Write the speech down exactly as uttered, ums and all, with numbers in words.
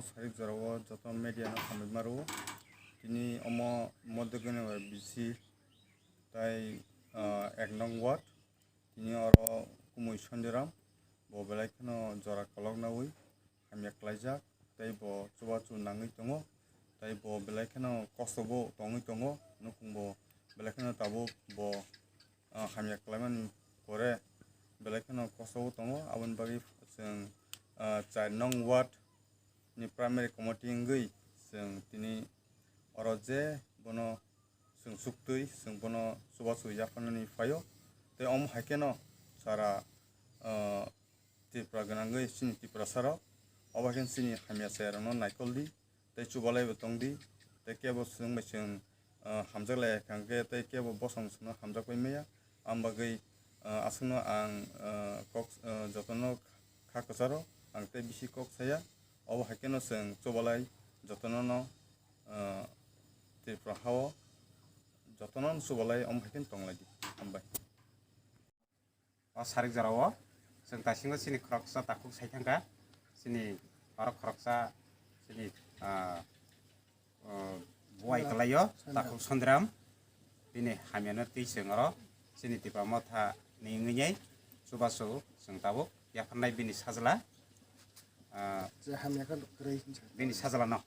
Sarik jorao joto media no hambai maro. Tini omo Modogene B C tai, ah, ek nong ward. Tini oro Kumui Sondiram, bo belai kheno jora kolok naui hamya klaijak, tei bo chubachu nangwi tongo, tei bo belai kheno kosto bo tongwi tongo, nukhung bo belai kheno tabuk bo, ah, hamya klaimani pore belai kheno kosto bo tongo. Aboni bagwi chwng, ah, char nong ward ni primary committee wngwi chwng tini oro je bono chwng suktwi chwng bono chubachu yapharnani phaio. Tei omo hai kheno sara, ah, Tripura gwnangwi chini Tiprasa rok, obo hai khe chini hamya chaya rokno naikol di, tei chubalai bo tong di, tei kebo chwng bai chwng, ah, hamjak lai kha hwnkhe tei kebo bosong chwngno hamjak pai maya. Ang bagwi, ah, aswkno ang, ah, kok, ah, jotono kha kwcharo ang tei bisi kok saya. Obo hai kheno chwng chubalai jotono no, ah, Tripura hao jotono chubalai omo hai kheno tong lai di. Hambai. O sarik jorao chwng taisingo chini khoroksa takhuk sai thangkha, chini oro khoroksa chini, ah, ah, buai kwlaio, takhuk Sondiram, bini hamyano twi chwng oro chini Tipra Motha ni wngwi chubachu chwng tabuk yapharnai bini sajla, ah, bini sajlano.